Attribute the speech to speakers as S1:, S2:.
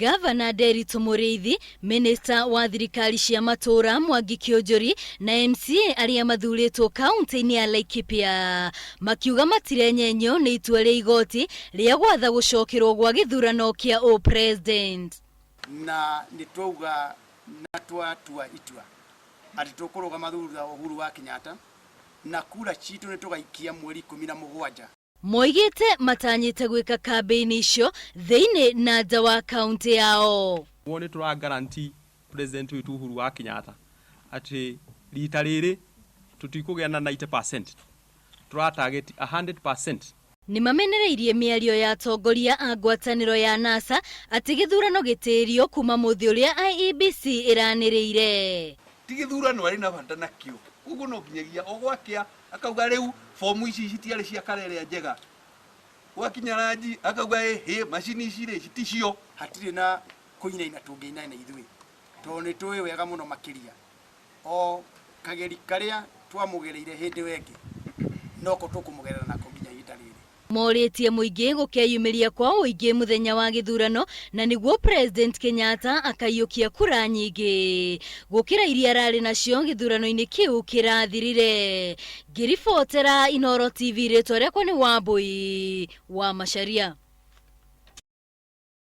S1: Ngavana Nderitu Mũrĩithi, Mĩnĩsta wa thirikari cia matũũra Mwangi Kĩũnjũri na MCA arĩa mathurĩtwo kauntĩ-inĩ ya Laikipia makiuga matirenyenyio nĩ itua rĩa igoti rĩa gwatha gũcokerwo gwa gĩthurano kĩa ũ-president.
S2: Na nĩ twauga na twatua itua atĩ tũkũrũgama thutha wa Uhuru wa Kenyatta na kura citũ nĩ tũgaikia mweri 17.
S1: Moigĩte matanyĩte gwĩka kambĩini icio thĩinĩ na nja wa kauntĩ yao.
S3: Ũguo nĩ tũra guarantee President witũ Uhuru wa Kenyatta atĩ rita rĩrĩ tũtikũgĩa na 90%, tũra target 100%.
S1: Nĩmamenereirie mĩario ya atongoria a ngwatanĩro ya NASA atĩ gĩthurano gĩtĩrio kuma mũthĩ ũrĩa IEBC ĩranĩrĩire.
S4: Ti gĩthurano arĩ na bata nakĩo, koguo no nginyagia o gwakĩa akauga rĩu fomu ici citiarĩ cia kara ĩrĩa njega, gwakinya ranji akauga ĩhĩ macini ici rĩ ticio.
S2: Hatirĩ na kũinaina tũngĩinaina ithuĩ tondũ nĩ tũĩ wega mũno makĩria o kageri karĩa twamũgereire hĩndĩ ĩyo ĩngĩ noko tũkũmũgerera nako nginya ihinda rĩrĩ.
S1: Morĩtie mũingĩ gũkeyumĩria kwa ũingĩ mũthenya wa gĩthurano na nĩguo President Kenyatta akaiyũkia kura nyingĩ gũkĩra iria ararĩ nacio gĩthurano-inĩ kĩu kĩrathirire. Ngĩribotera Inooro TV rĩtwa rĩakwa nĩ Wambũi wa Macharia.